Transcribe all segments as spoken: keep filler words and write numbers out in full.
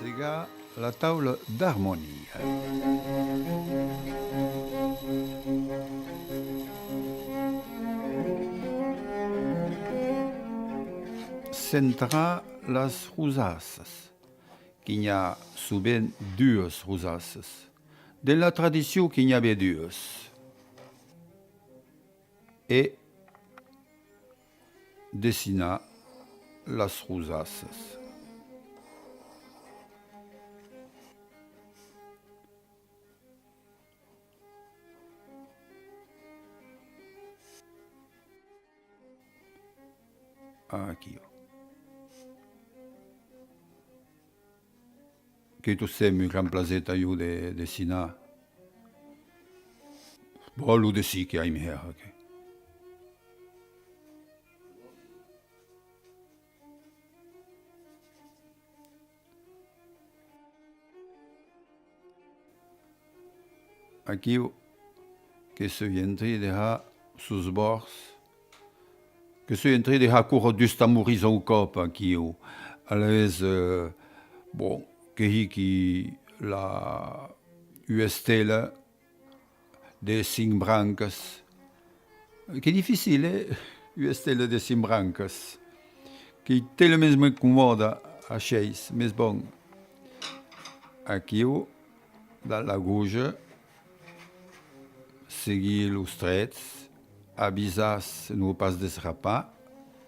Degar la taula d'armonia. Centrar las rosassas, que n'i a sovent duas rosassas. Dens la tradicion que n'i avè duas. E dessinar las rosassas. Aquiu. Qu'ei tostemps un gran plaser tà jo de dessinar. Bon, lo dessin que aimi hèra, que. Aquiu que soi en trin de har sos bòrds, que soi en trin de har córrer dus tamborins au còp aquiu. Alavetz, eh, bon, que hiqui la, ua estela de cinc brancas. Qu'ei dificil, eh? Ua estela de cinc brancas. Qu'ei telements mei comòda a sheis, mes bon. Aquiu, dab la goja, seguir los trets, avisatz non pas desrapar,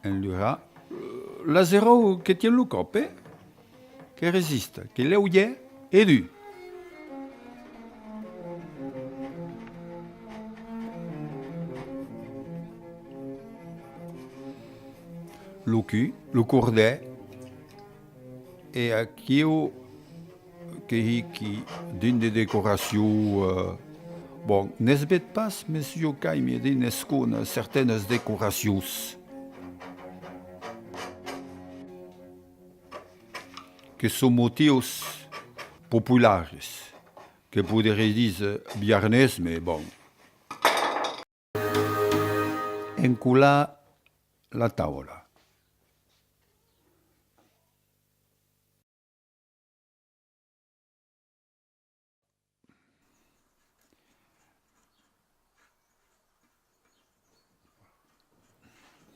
enlurar. L'aseròu que tien lo còp, eh? Que resista, que lèu i è, e du. Lo cul, lo cordèr, e aquiu que hiqui drin de decoracion, eh, bon, ne's ved pas, mes jo qu'aimi drin escóner certanas decoracions. Que son motius popularis, que poderí díser biarnés, mes bon. Encolar la taula.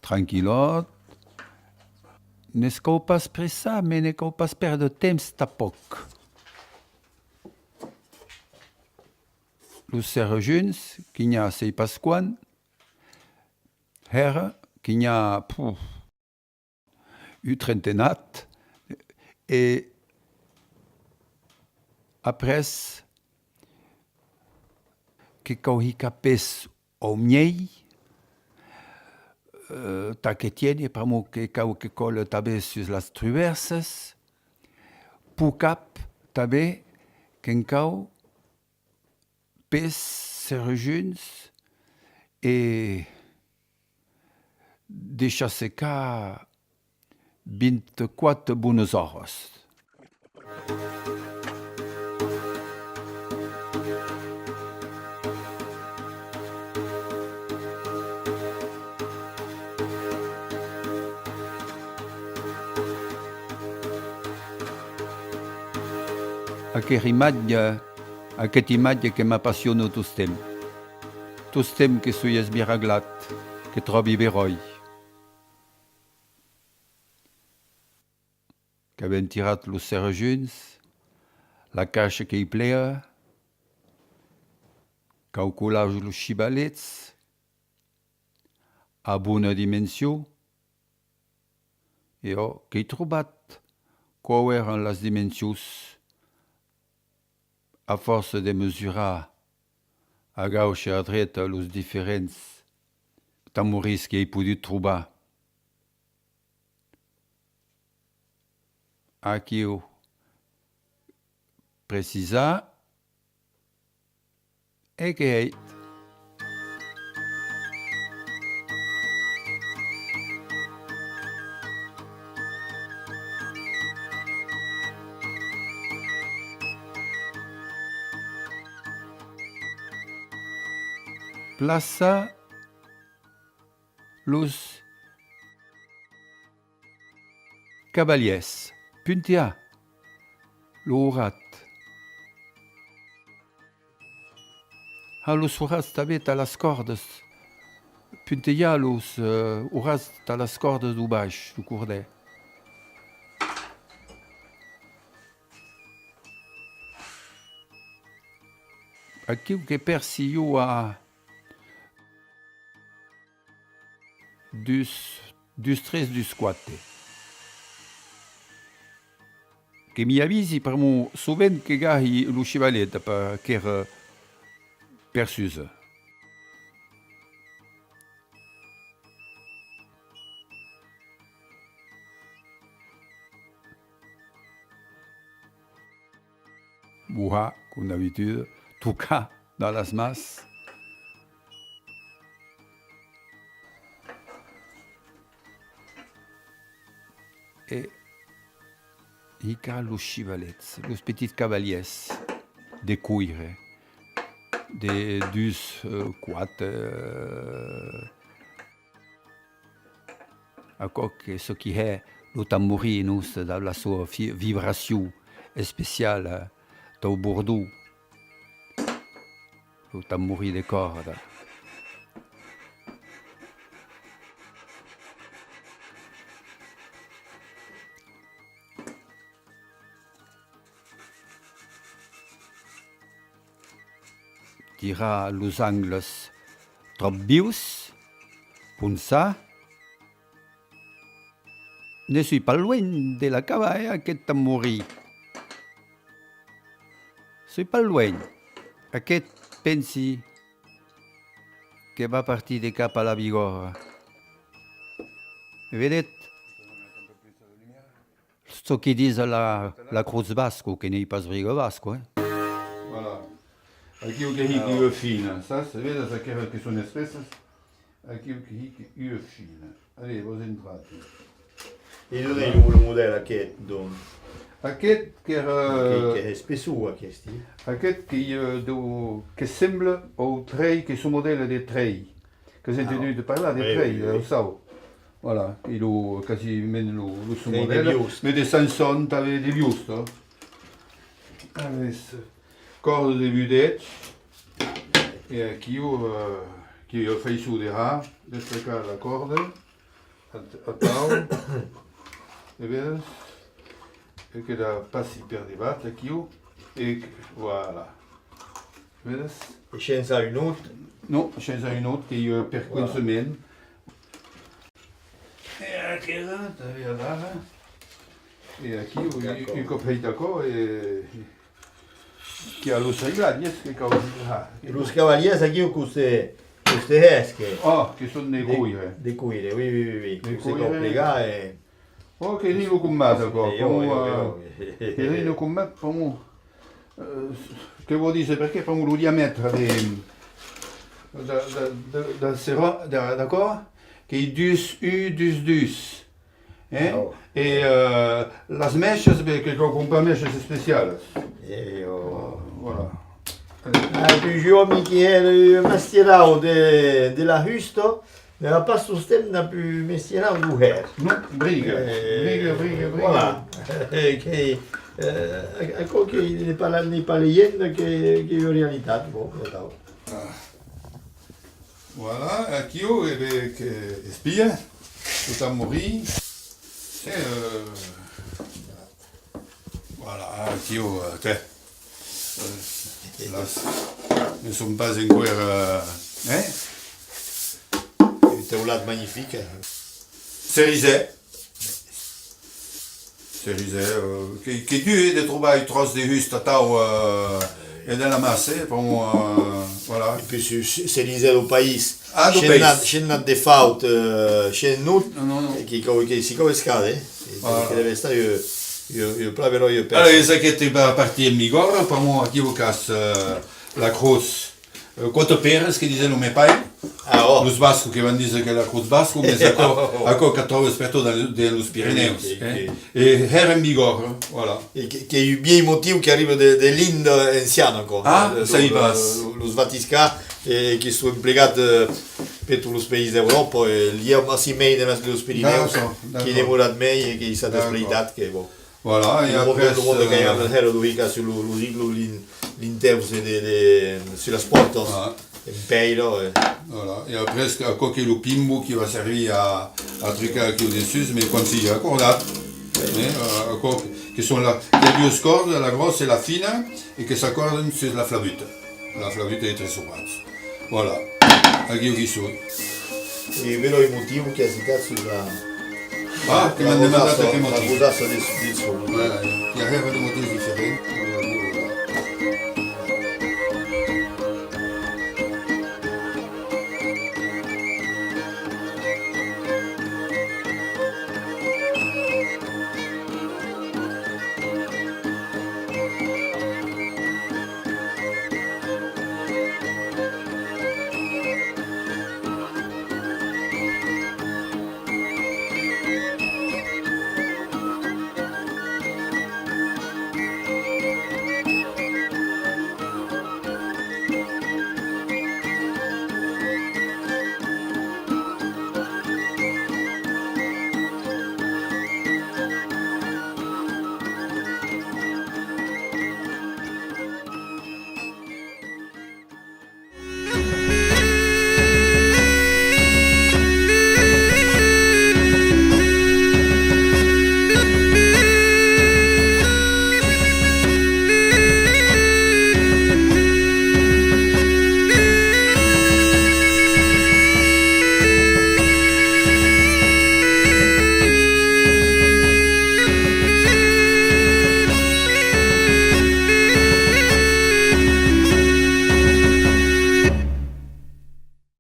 Tranquillòt. Ne's cau pas pressar, mes ne cau pas pèrdre temps tanpòc. Los serrejunhs, que n'i a sei pas quant, hèra, que n'i a, puf, un trentenat, e après que cau hicar pès au miei, eh, tà que tiene, pr'amor que cau que còle tanben sus las truvèrsas, peu cap tanben que'n cau pès serrejunhs e deishar secar vint-e-quate bonas oras. Aqueth imatge, aqueth imatge que m'apassiona tostemp. Tostemp que soi esmiraglat, que tròbi beròi. Qu'avem tirat los serrejunhs, la caisha qu'ei plea, cau colar los chivalets a bona dimension, e ò, qu'èi trobat quau èran las dimensions, a fòrça de mesurar a gaucha e a dreta los diferents tamborins qu'èi podut trobar. Aquiu, precisar, e qu'ei hèit. Plaçar los cavalièrs. Puntear. Lo horat. A los horats tanben tà las còrdas. Puntejar los, eh, horats tà las còrdas deu baish, deu cordèr. Aquiu que pèrci jo a dus, dus tres, dus quate. Que m'i avisi pr'amor sovent que gahi lo chivalet per aquera persusa. Bohar, com d'abituda, tocar dab las mans. E hicar los chivalets, los petits cavalièrs de coire, de dus, eh, quate, eh, Aquò que çò qui hè lo tamborin, non, dab la soa fi-, vibracion especiala, eh, tau bordon, lo tamborin de còrda. Tirar los angles tròp vius, ponçar. Ne soi pas luenh de l'acabar, eh, aqueth tamborin. Soi pas luenh. Aqueth, pensi, que va partir de cap a la Bigòrra. E vedetz? Çò qui ditz la, la crotz basco, que n'ei pas briga basco, eh? Voilà. Aquiu que hic ua fina, sas? Vedes aqueras que son espessas? Aquiu que hic ua fina. Allez, vos entratz. E d'on ei lo, lo modèl aqueth, donc? Aqueth qu'èra... Que, que espessor, aquesti. Aqueth que, eh, deu, que sembla au trei, que son modèl de trei. Qu'as entenut parlar de trei, eh, lo sau. Voilà, e lo, quasiment lo, lo son modèl, mais de Samson, tanben de Biusta. Alavetz, còrda de budèth, e aquiu, eh, qui ua faiçon de har, destacar la còrda, at-, atau, e vedes, e que la passi per devath, aquiu, e que, voilà. Vedes? E shens a un autre? Non, shens a un autre, qu'ei, eh, per començament. E aquera, tanben adara. E aquiu, un, un còp hèit aquò, e qu'i a los sailadiers que cau har. Los cavalièrs aquiu, coste, coste hèsque. Oh, que son de coire. De coire, oui, oui, oui, oui. De coire. Coste cau plegar e... Oh, que ri lo combat, aquò. Pr'amor, eh, que ri lo combat, pr'amor, eh, que vò díser, perqué? Pr'amor lo diamètre de, de, de, de, de sera-, de, d'aquò, qu'ei dus, un, dus, dus, eh? E, eh, las mèishas, ben, que cau crompar mèishas especialas. Voilà. Ah, tu, jo, mi qui hèra un mestierau de, de la husta, n'èra pas tostemps dab un mestierau deu hèr. Non, briga, briga, briga, briga. Voilà. Que, eh, aquò que n'ei pas la, n'ei pas legenda, que, qu'ei ua realitat, bon, atau. Ah. Voilà, aquiu, e ben, que espia, tot a morir. E, eh, Voilà, aquiu, eh, tè. Eh, las, ne son pas enqüèra, eh? Un teulat magnific, eh? Cerisèr. Cerisèr, eh, que, que dur, eh, de trobar un tròç de husta atau, eh, e de la massa, eh, pr'amor, eh, voilà. E puish, ce, cerisèr deu país, Ah, deu país. Shens nat, shens nat de faut, eh, shens nat, e que cau, que s'i cau escàder, eh? E que deu estar ua, ua, ua plan beròia pèça. Alavetz, aqueth va partir en Bigòrra, pr'amor aquiu qu'as, eh, la crotz, eh, quate peras, que dise lo me pair. Ah, ò. Los bascos que van díser que la crotz basco, mes aquò, aquò qu'at tròbes pertot dens, dens los Pirenèus, eh? E hèra en Bigòrra, voilà. E que, qu'ei un vielh motiu qu'arriba de, de Linda anciana, aquò. Ah, sabi pas. Los, los vatiscas, e que son emplegats, eh, per tots los país d'Euròpa, e li a ací mei de las, dels Pirenèus, qu'ei demorat mei e qu'ei estat despleitat, que, bon. Voilà, e Lo monde, après... lo monde qu'aviam hèra lo hica sus lo, lo, lo, lo lin-, lintèus de, de, de, sus las pòrtas, Ah, en pèira, e... voilà. E après, aquò qu'es lo pimbo qui va servir a, a trucar aquí au dessús, mès quan siga acordat, eh, aquò que son la, i a duas còrdas, la gròssa e la fina, e que s'acòrdan sus la flabuta. La flabuta de tres forats. Voilà. Aquí o qui soi. E velo lo motiu qu'as hicat sus la... Ah, que m'an demandat aquel motiu. La rosassa de, de son. Voilà, i a